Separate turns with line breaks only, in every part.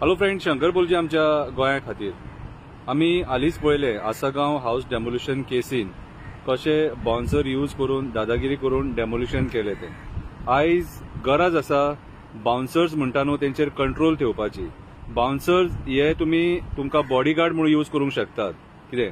Hello friend, Shankar बोलजी आमच्या गोंया खातीर आमी हालींच पळयलें आसगांव हावस डेमोलिशन केसीन कशे बाउन्सर यूज करून दादागिरी करून डेमोलिशन केलें तें. आयज गरज आसा बाउन्सर्स म्हणटा न्हू तेंचेर कंट्रोल ठेवपाची. बाउन्सर्स हे तुमी तुमकां बॉडीगार्ड म्हणून यूज करूंक शकतात. कितें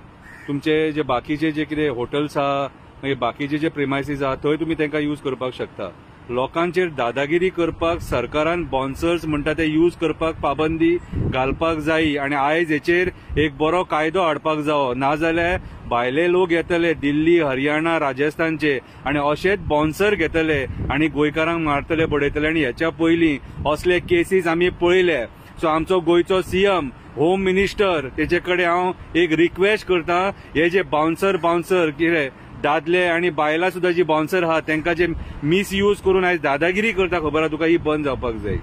तुमचे जे बाकीचे जे कितें हॉटेल्स आहा, मागीर बाकीचे जे प्रिमायसीस आहा थंय तुमी तांकां यूज करपाक शकता. लोकांचेर दादागिरी करपाक सरकारान बाउन्सर्स म्हणटा ते यूज करपाक पाबंदी घालपाक जाय आनी आयज हेचेर एक बरो कायदो हाडपाक जावो. नाजाल्यार भायले लोक येतले दिल्ली, हरियाणा, राजस्थानचे आनी अशेच बाउन्सर घेतले आनी गोंयकारांक मारतले, बडयतले. आनी हेच्या पयलीं असले केसीस आमी पळयले. सो आमचो गोंयचो सीएम, होम मिनिस्टर, तेचे कडेन हांव एक रिक्वेस्ट करता, हे जे बाउन्सर कितें दादले आनी बायलां सुद्दां जी बाउन्सर आहा तांकां जे मिसयूज करून आयज दादागिरी करता, खबर आहा तुका, ही बंद जावपाक जाय.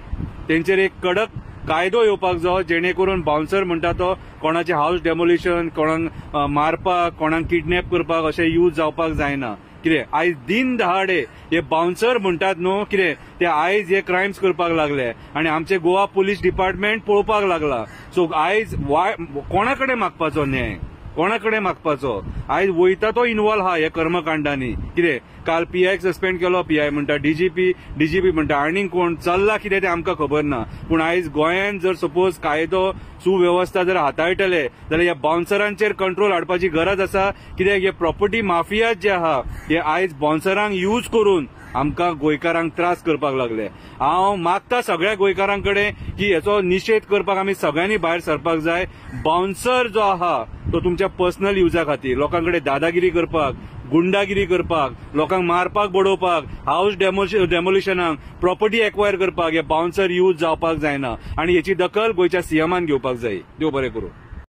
तेंचेर एक कडक कायदो येवपाक जाय जेणे करून बाउन्सर म्हणटा तो कोणाचे हावस डेमोलिशन, कोणाक मारपाक, कोणाक किडनॅप करपाक अशें यूज जावपाक जायना. कितें आयज दिन दहाडे हे बाउन्सर म्हणटात न्हू कितें ते आयज हे क्रायम्स करपाक लागले आनी आमचे गोवा पुलीस डिपार्टमेंट पळोवपाक लागला. सो आयज कोणा कडेन मागपाचो न्याय, कोणा कडेन मागपाचो? आयज वयता तो इन्वॉल्व आहा ह्या कर्मकांडांनी. कितें काल पीआयक सस्पेंड केलो, पीआय म्हणटा डीजीपी, डीजीपी म्हणटा आनीक कोण चल्ला कितें तें आमकां खबर ना. पूण आयज गोंयांत जर सपोज कायदो सुवेवस्था जर हाताळटले जाल्यार ह्या बाउन्सरांचेर कंट्रोल हाडपाची गरज आसा. कित्याक हे प्रॉपर्टी माफिया जे आहा हे आयज बाउन्सरांक यूज करून आमकां गोंयकारांक त्रास करपाक लागले. हांव मागता सगळ्या गोंयकारां कडेन की हेचो निशेध करपाक आमी सगळ्यांनी भायर सरपाक जाय. बाउन्सर जो आहा तो तुमच्या पर्सनल युजा खातीर लोकां कडेन दादागिरी करपाक, गुंडागिरी करपाक, लोकांक मारपाक, बडोवपाक, हावस डेमोलिशनाक, प्रॉपर्टी एक्वायर करपाक हे बाउन्सर यूज जावपाक जायना आनी हेची दखल गोंयच्या सीएमान घेवपाक जाय. देव बरें करूं.